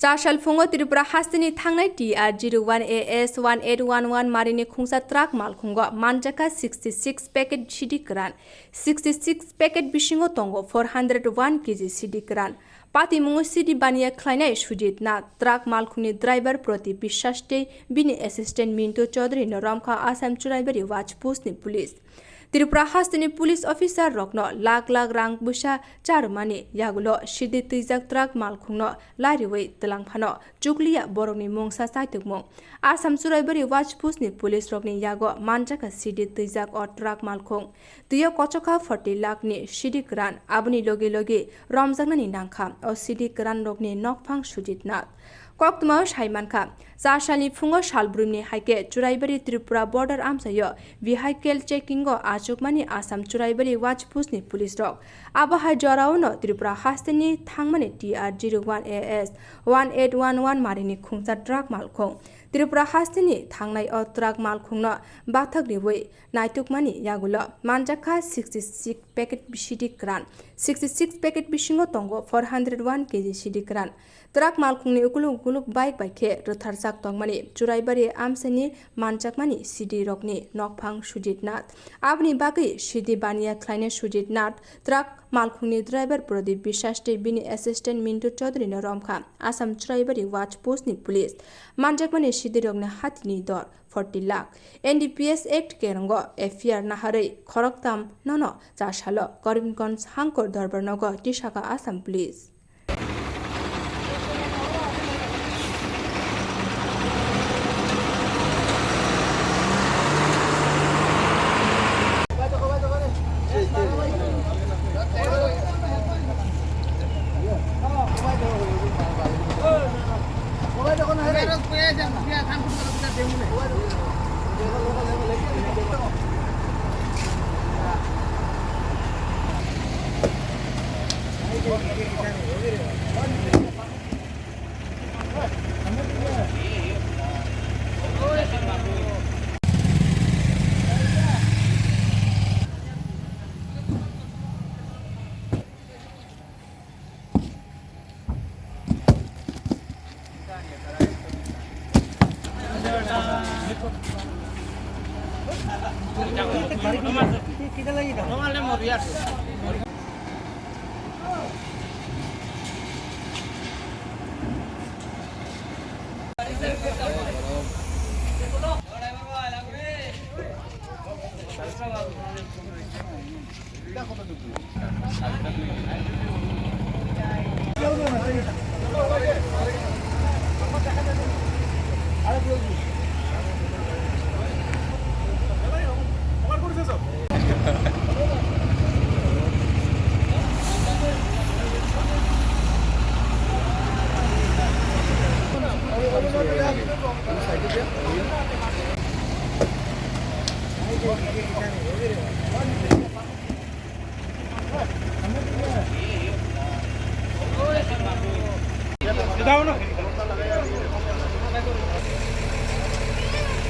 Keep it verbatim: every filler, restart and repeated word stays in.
Chasal phungo Tripura hasteni thangnai T R zero one A S one eight one one marini khungsa truck malkhungo manjakha sixty six packet sidi kwran, sixty six packet bisingo tongo four hundred one K G sidi kwran. Patimungo sidi baniya khlainai Sujit Nath, truck malkhungni driver Pratip Biswas tei bini assistant Mintu Chaudhary no romkha Assam Churaibari Watch Post ni police. Tripura hasteni police officer rokno lakh lakh rang puisa charwmani yagulo sidi twijak truck malkhungno lariwi twlangphano chukliya borokni mungsa chaitukmung. Assam Churaibari Watch Post ni police rokni yago manjakha sidi twijak o truck malkhung. Twiyo kochokha forty lakh ni sidi kwran, aboni logi logi romjaknani nangkha o sidi kwran rokni nokphang Sujit Nath. Koktwmao sai mankha, cha salni phungo sal brwimni hai khe Churaibari Tripura border amchaio vehicle checking o achukmani Assam Churaibari Watch Post ni police rok. Abo hai jorao no Tripura hasteni thangmani T R zero one A S one eight one one marini khungsa truck malkhung. Tripura hasteni thangnai o truck malkhungno bathak riwi naitukmani yagulo manjakha sixty six packet sidi kwran, sixty six packet bisingo tongo four hundred one K G sidi kwran. Truck malkhungni ukuluk ukuluk bike bai khe rwtharjak tongmani Churaibari amchaini manjakmani sidi rokni nokphang Sujit Nath. Aboni bagwi sidi baniya khlainai Sujit Nath truck malkhungni driver Pradip Biswas tei bini assistant Mintu Chaudhary no romkha Assam Churaibari Watch Post ni police. Manjakmani sidi rokni hatini dor forty lakh. N D P S Act kerongo F I R naharwi khoroktham nono chasalo Karimganj Hangkor Dorbar Nogo tisaka Assam Police.